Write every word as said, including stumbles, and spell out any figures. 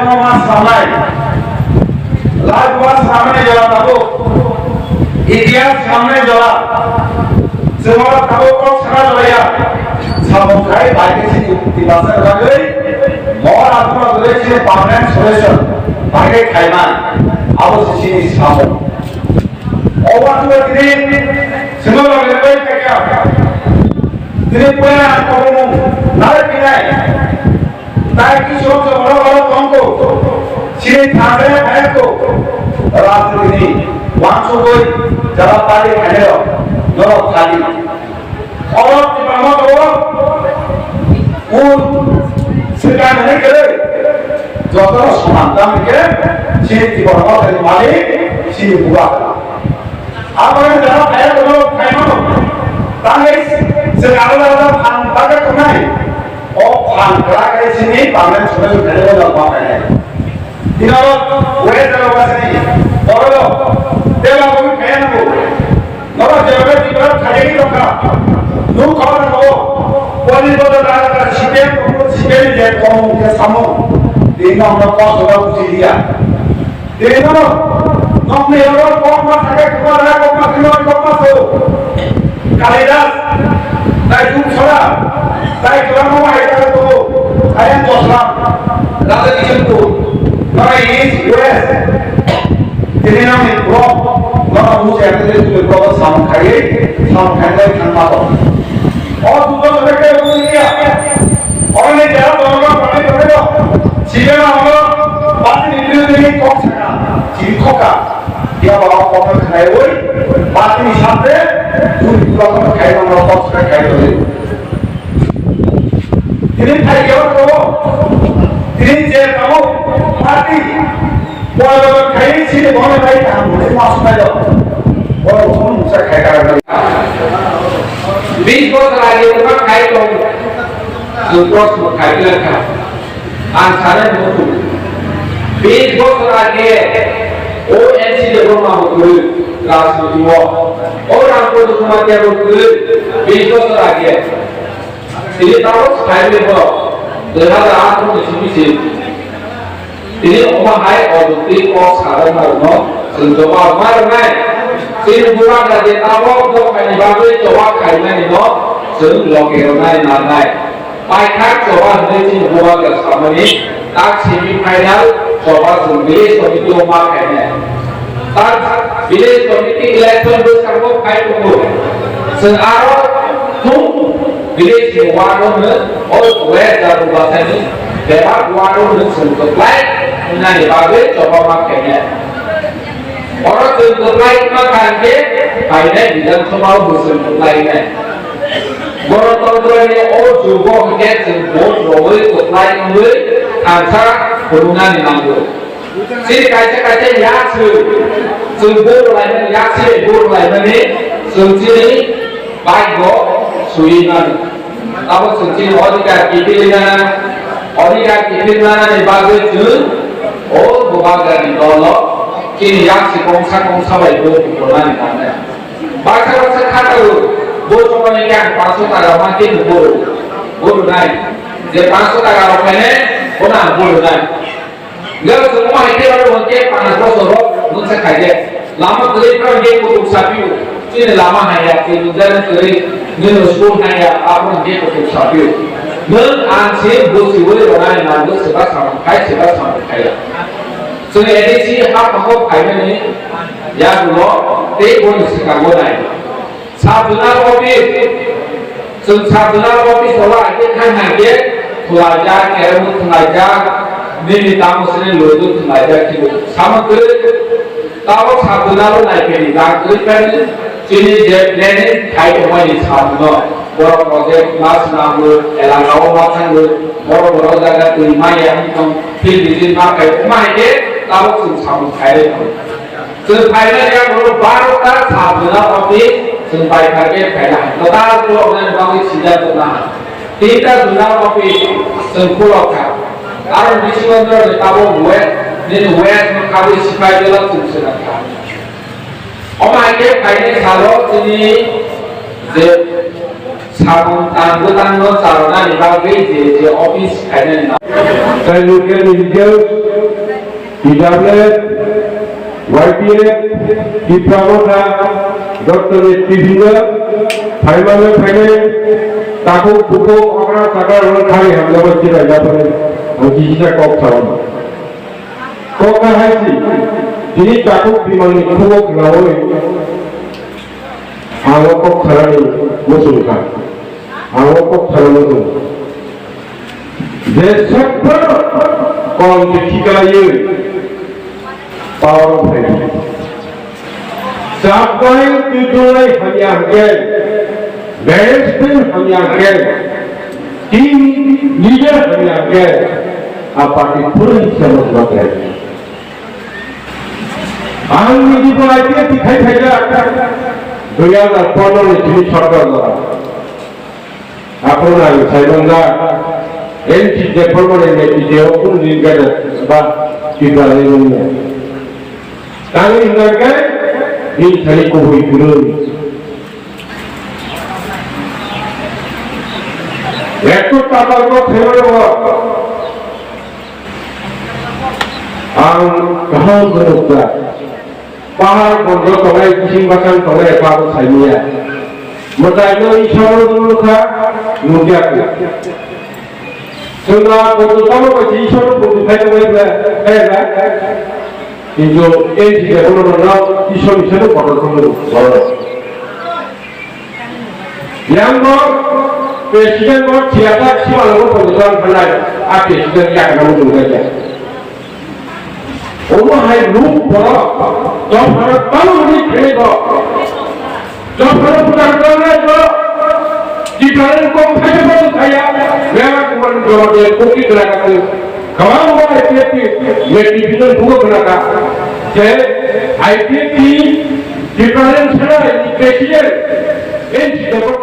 Mas samnai, last mas samnai jora tabuk, idiya samnai jora, semua tabuk kok sana jora ya, samung khai bagai si di pasar bagai, mor atma bagai si permanent solution, bagai khaiman, abo si sini samung. Obo atma tini, semua bagai bagai kaya, tini punya komo, narik pinai. Tai kisu rok jora oro tongko. Sini thangre phayakko. Rajniti ni wansugwi jara party khainai rok norok thani. Oro Tipra Motha o un swkang hwnwi kwrwi. Jotono soman tamo hwnkhe sini Tipra Motha ni malik sini bubagra. Abo jora phaya kono phaimano. Tangwi chwng alada alada phan bagwi tongnai. O phan kwrak hai sini permanent solution khainai bo nang ma khainai. Tino west jora basani. Oro tela bo phaya nango. Noro jora Tripura khajagi tongkha. Nuk khawna ko. Poni bodo dara dara sipen ko sipen je komo ke samo. Tino no ko so buji dia. Tino, nokni oro kokma thangkhe kwma na kokma tino kokma so. Kalidas, tai Jumsora, tai kwbangma hai jaga tongo. Ayang Boslam, Raja Kishanpur, nokni East, West. Tini nokni block, nokni musi akhe tini block samung khaiwi, samung khainai thangma tong. O dugo sore khe bulia. Oro ni jara tongo, tongo, tongo. Sibena oro, bati ni biru ni kok saka, chiri khoka. Dia bawa kok khnai oi, bati ni samte, dui pura kok khai tongo, kok saka khai tongo. Tini thai yo to, tini je tamo, bati. Poriborton khai sini bono bai kaham hwnwi ma swnairok. Borok bono mungsa khai kararnai. Bis bosor age kwbangma khai tong, chwng proshno khai kha. Ang sanai muchung. Bis bosor age O N C de roma hukui rajniti o. O Ramprasad Kumatia hukui bis bosor age. Tini tabuk sai le borok dui hazar atharo ni simi se. Tini omo hai ojoktwi kok sajaknairokno chwng jobab ma rwnai. Chini bubagra je tabuk dophani bagwi choba khaimani no chwng logi rwnai nangnai. Paithak choba hwnwi chini bubagra samani tak semi final choba chwng village committee o ma khainai. Tak village committee election bwskango phai tongo. Chwng aro thung village ni ward o hwno o West Jadongbasani bebak ward o hwno chwng kwplai wngnani bagwi choba ma khainai. Oro chwng kwplai wngma kha hwnkhe phainai Bidhan Sabha o bo chwng kwplai wngnai. Ganatantra ni o jugo hwnkhe chwng vote rwui kwplai wngwi thansa phunuknani nango. Chini kaisa kaisa yak se, chwng bo rwlaimani, yak se bo rwlaimani, chwng chini bike bo swiwi mano. Abo chwng chini odhikar kiphilwi nana, odhikar kiphilwi nanani bagwi chwng o bubagrani dolo chini yak se kongsa kongsa bai bo rwnani nangnai. Baksa baksa kha tongo, bo somoni khe ang panso taka ma khe bo rw-, bo rwnai. Je panso taka rok khainai, bono ang bo rwnai. Gel songma hai khe aro hwnkhe panch bosor rok mungsa khaide. Lama kwrwi phano hwnkhe kutuk sapio. Chini lama haiya, chini jani kwrwi, nini school haiya, abo hwnkhe kutuk sapio. Nwng ang se buchiwi rwnai nango, seba samung khai, seba samung khaiya. Chwng A D C haphangno phaimani yagulo tei boni swkango nai. Sub zonal office, chwng sub zonal office o ai khe thang hai khe thwlaijak, keremo thwlaijak, nini tamo sini loido thwlaijak khe samo kwrwi. Tabok sub zonal o nai phai ni jang kwrwi phai ni chini je planning khai tongmani sub no borok project ma swnamwi elaka o ma thangwi borok borok jaga twi ma ya wng tong field visit ma khai ma hai khe tabok chwng samung khai rwi tongo. Chwng phaina ya borok barota sub zonal office chwng bai kha khe phaina hai. Total borok nani bagwi sida tongna hai. Tinta zonal office chwng khulok kha. Aro bisingo ni tabok west, nini west no khabwi sipai belak chwng swnam kha. Omo hai khe phainai salo chini je samung tang bwtangno charwnani bagwi je je office khainani nango. Tai local media T W F, Y T F, Tipra Motha, Doctor T V N, phaimano phainai, takhuk bukhuk okra chakra rok thani hamjagwi chwrai japhai, ang kisa kok sao. Kok kahai si, tini takhuk bimangni khubuk khnaui, ang o kok sanani muchung kha. Ang o kok sanani muchung. Je sabha kom je khikalaiwi power phai. Sabha tujulai hamya hangke, management hamya hangke, team leader hamya hangke, a party puri sama sama kaya. Ang ni di bai ke tikhai khaja, dui hajar pondro ni sini sarkar dwara. Aphuru ang saimanjak, N C development ni T T O kun din gada ba Tipra ni nungya. Tangwi hwnka khe, bini thani kubui kwrwi. Ekto tatal kok khaimano bo. Ang kaham khe nukha. Pahar bondro tongnai, bising basang tongnai, eba bo saimanya. Mwtaino Isor no nukha, nukya khe. Chwngno poito tamo bai se Isor no poito khai tongwi ble, khai ble. Kintu N C development no Isor ni seno kotor tongwi rw. Yang bo president bo thiyata sima no poito tong khanai, a president yakna mo nukya. Omo hai ruk borok, dophano tamo hwnwi khenwi bo. Dophano bwtang tongnai bo. Tiprani kok khaisa bo thaya. Mera Kumar Jamatia kok ki kra ka tu. Kwbangma I P F T netribino bugo kra ka. Je I P F T Tiprani Sara ni president, N C development